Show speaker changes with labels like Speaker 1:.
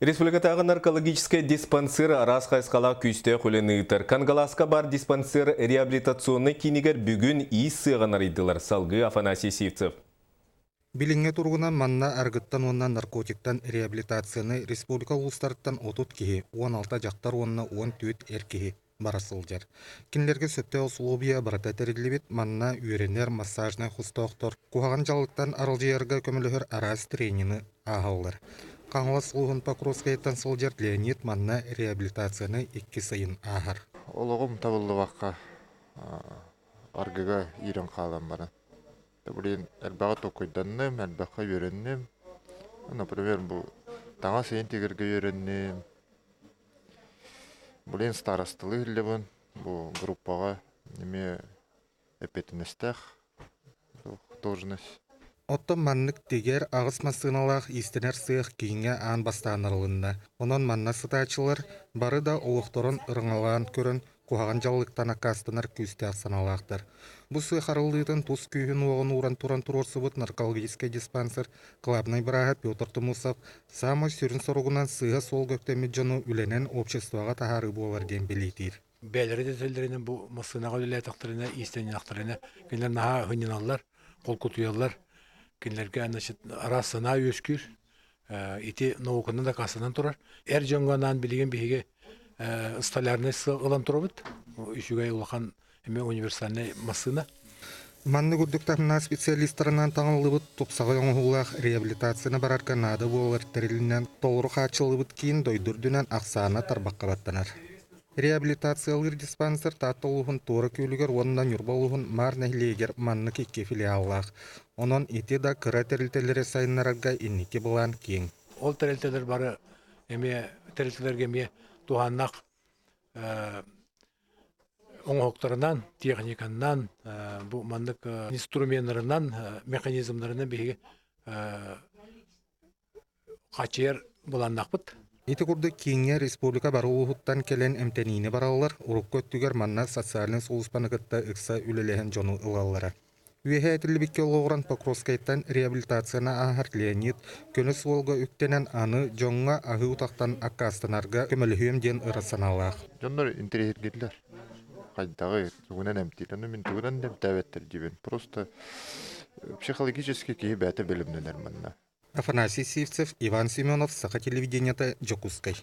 Speaker 1: Республикатааҕы наркологическай диспансер араас хайысхалаах күүстээх үлэни ыытар. Кангалааска баар диспансер реабилитационнай киинигэр бүгүн иис сыаҕын арыйдылар. Салгыы Афанасий Сивцев.
Speaker 2: Билиҥҥи туругунан манна арыгыттан уонна наркотиктан реабилитацияны республика улуустарыттан 30 киһи, 16 дьахтар уонна 14 эр киһи бара сылдьар. Кинилэргэ сөптөөх усулуобуйа барыта тэриллибит, манна үөрэнэр массажнай хостоохтор, куһаҕан дьаллыктан аралдьыйарга көмөлөһөр араас тренины ааһаллар. Хаҥалас улууһун Покровскайыттан сылдьар Леонид манна реабилитацияны икки сайын ааһар.
Speaker 3: Олоҕум табыллыбакка аргыга иирэн хаалан баран. Блин, элбэҕи толкуйданным, элбэххэ үөрэнним. Например, бу таҥас ыйын тигэргэ үөрэнним. Блин, старосталыы иһиллэбин. Бу группаҕа эмиэ эппиэтинэстээх должность.
Speaker 2: Оттон маннык тигэр аҕыс массыыналаах иистэнэр сыах кииҥҥэ аан бастаан арылынна. Онон манна сытааччылар бары да олохторун ырыҥалаан көрөн, куһаҕан дьаллыктан аккаастанар күүстээх санаалаахтар. Бу сыах арыллыытын тус күүһүн-уоҕун ууран туран туруорсубут наркологическай диспансер кылаабынай бырааһа Петр Тумусов саамай сүрүн соругунан сыыһа суолга үктэммит дьону үлэнэн обществоҕа таһаарыы буолар диэн бэлиэтиир.
Speaker 4: Бэйэлэрэ да этэллэринэн бу массыынаҕа үлэлээтэхтэринэ, иистэннэхтэринэ кинилэр наһаа ынньаналлар, холкутуйаллар. Кинилэргэ значит, араас санаа үөскүүр. Ити науканан дакаастанан турар. Эр дьоҥҥо анаан билигин биһиги столярнай сыал ылан турабыт. Үчүгэй улахан эмиэ универсальнай массыына.
Speaker 2: Маннык үрдүк таһымнаах специалистарынан таҥыллыбыт тупсаҕай оҥоһуулаах реабилитацияны барарга наада буолар тэрилинэн толору хааччыллыбыт киин дойду үрдүнэн ахсаана тарбахха баттанар. Реабилитациялыыр диспансер Таатта улууһун Туора Күөлүгэр уонна Ньурба улууһун Маар нэһилиэгэр маннык икки филиаллаах. Онон ити да кыра тэрилтэлэри сайыннарарга инники былаан киэҥ.
Speaker 4: Ол тэрилтэлэр бары эмиэ тэрилтэлэргэ эмиэ туһааннаах оҥоһуктарынан, техниканнан, бу маннык инструменнарынан, механизмнарынан биһиги хааччыйар былааннаахпыт.
Speaker 2: Ити курдук кииҥҥэ республика бары улууһуттан кэлэн эмтэниини бараллар, урукку өттүгэр манна социальнай сулууспаны кытта ыкса үлэлэһэн дьону ылаллара. Үөһээ этиллибиккэ олоҕуран Покровскайтан реабилитацияны ааһар Леонид көнө суолга үктэнэн аны дьоҥҥо аһыы утахтан аккаастанарга көмөлөһүөм диэн ыра санаалаах.
Speaker 3: Дьоннор интэриэһиргииллэр. Хайдаҕый, тугунан эмтиир? Аны мин тугунан да эмтээбэттэр диибин. Просто психологически киһи бэйэтэ бэлэмнэнэр манна.
Speaker 2: Афанасий Сивцев, Иван Семенов, Саха телевидениета, Дьокуускай.